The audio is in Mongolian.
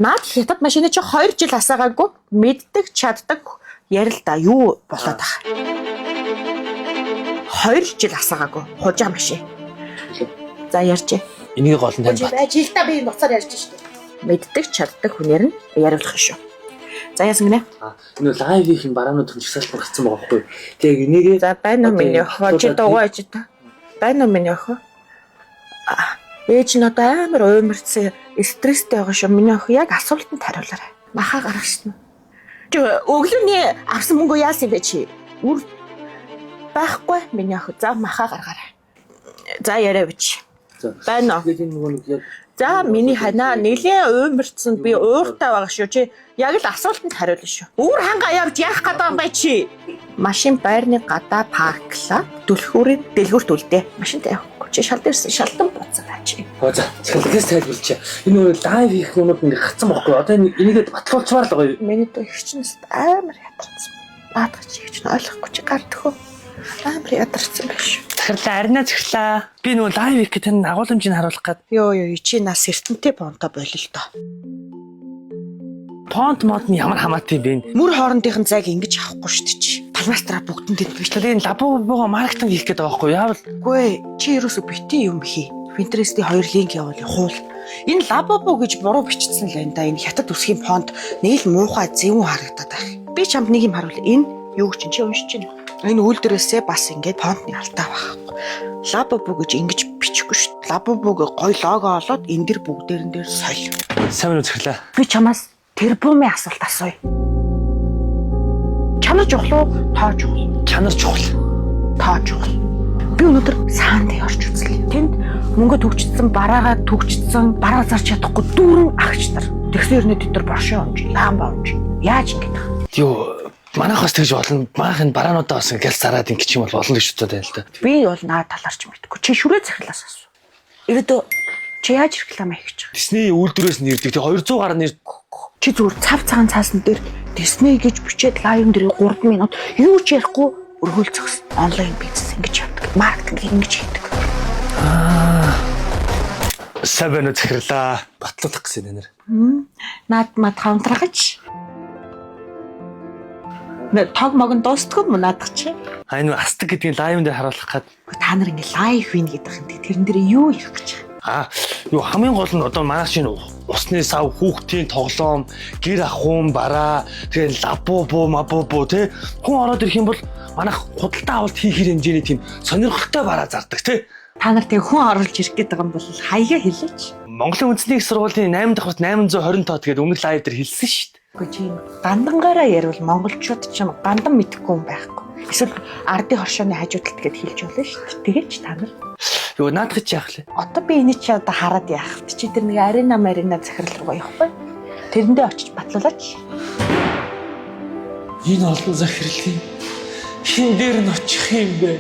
Наад хятад машины чи 2 жил асаагаагүй мэддэг, чаддаг ярил да юу болоод байгаа. 2 жил асаагаагүй хужаа машин. За ярьж. Энийг гол нь тань бат. Байж л та би нуцаар ярьж штэ. Мэддэг, чаддаг хүнээр нь яриулах шүү. За яасан гинэ? Энэ live хийх юм бараанууд нь жагсаалт гаргацсан байгаа байхгүй юу? Тэг яг энийг За байна уу Одоо миний энэ охин? Чи батлуулаад дугуй аж та. Байна уу миний охин? А, Ээж нь одоо амар уймарсан стресстэй байгаа шүү. Миний охин яг асуултанд хариулаарай. Махаа гаргасан. Чи өглөөний авсан мөнгөө яасан юм бэ чи? Үр байхгүй миний охин. За махаа гаргаарай. За яриа бич. За. Байна уу? Тэгээд энэ нөгөө нэг яг За миний ханаа нэлээд уймарсан би ууртай байгаа шүү. Чи яг л асуултанд хариулна шүү. Үүр хангаа явж яах гээд байгаа юм бэ чи? Машин байрны гадаа парклаа. Түлхүүрийн дэлгүүрт үлдээ. Машинтай явахгүй. Чи шал дээрсэн шалтан буцаа чи. Оо за цалгаас тайлбарлачаа. Энэ нөгөө live хийх юмуд ингээ гацсан байхгүй юу? Одоо энэ энийгээ батлуулчмаар л байгаа юу? Миний дүү их чинь амар ядарсан. Наадах чи их чинь ойлгохгүй чи гар төхөө. Амар ядарсан байх шүү. Захирлаа, арина захирлаа. Би нөгөө live хийх гэх тань агуулмжийг харуулах гээд Йоо ёо чи нас эртэнтэй понто болил тоо. фонт мод нь ямар хамаатай юм бэ? Мөр хоорондынх нь зайг ингэж авахгүй шүү дээ чи. Палмастраа бүгдэн тэнд биш. Тэгэхээр энэ лабубуга маркетинг хийх гээд байгаа байхгүй юу? Яавал Үгүй ээ, чи ерөөсө бити юм хий. Pinterest-ийн хоёр линк явуул хуул. Энэ лабабу гэж буруу бичсэн л байна да. Энэ хятад үсгийн фонт нэг л муухай зэвүүн харагдаад байх. Би чамд нэг юм харуул. Энэ юу гэж чи уншиж байна? Энэ үйлдвэрээсээ бас ингээд фонтны алдаа байхгүй. Лабабу гэж ингэж бичихгүй шүү дээ. Лабабуг гой лого олоод энэ дэр бүгдээрэн дээр соль. сайн уу захирлаа. Би чамаас тэрбумын асуулт асууя. Чанар чухал уу? Тоо чухал уу? Чанар чухал. Тоо чухал. Би өнөөдөр саанд орж үзлээ. Тэнд мөнгө төгчдсөн, бараагаа төгчдсөн, бараа зарч чадахгүй дүүрэн агч нар. Тэгсэн хэрнээ тэд нар боршоо унж, лаамба унж. Яаж ингэж байгаа? Юу манайх бас тэгж болно. Манайх энэ бараануудаа бас ингээл зараад ингэчих юм бол болно гэж бодоод байна л да. Би бол наа талаар ч мэдэхгүй. Чи шүрээ захирлаас асуу. Ирээдөө чи яаж реклам хийх гэж байгаа? Disney үйлдвэрээс нь ирдэг. Тэг 200 гаруй нэр Чи зүгээр цав цагаан цаасан дээр Disney гэж бичээд live дээр 3 минут юу ч ярихгүй өргөөл зогс. Онлайн бизнес ингэж явдаг. Маркетинг ингэж хийдэг. сайн байна уу захирлаа. Батлуулах гэсэн нэр. Наад мад хамтрагч. Нэ тог мог нь дуустгүй юм наадах чи. А энэ астаг гэдгийг live дээр харуулах гээд Та нар ингээ live хийнэ гэдэг юм. Тэрэн дээр юу ярих гэж байгаа? А юу хамгийн гол нь одоо манай шинэ усны сав хүүхдийн тоглоом гэр ахуйн бараа тэгээ лабубу мабубу тэ хүн ороод ирэх юм бол манайх худалдаа авалт хийх хэмжээний тийм сонирхолтой бараа зардаг тэ. Та нар тэг хүн оруулж ирэх гээд байгаа юм бол хаяга хэлээч. Монголын үндэсний их сургуулийн 8 давхарт 820 тоод гэдэг өмнөх live дээр хэлсэн шүү дээ. Үгүй чи гандангаараа ярил монголчууд ч юм гандан мэдэхгүй юм байхгүй. Эсвэл ардын хоршооны хажуу талд гээд хэлж болно шүү дээ. Тэгээч та нар. Юу наадах чи яах лээ? Одоо би энийг чи одоо хараад яах вэ? Чи тэр нэг арена марина захирал руу явахгүй. Тэрэндээ очиж батлуулаач. Энэ олон захирлын хин дээр нь очих юм бэ?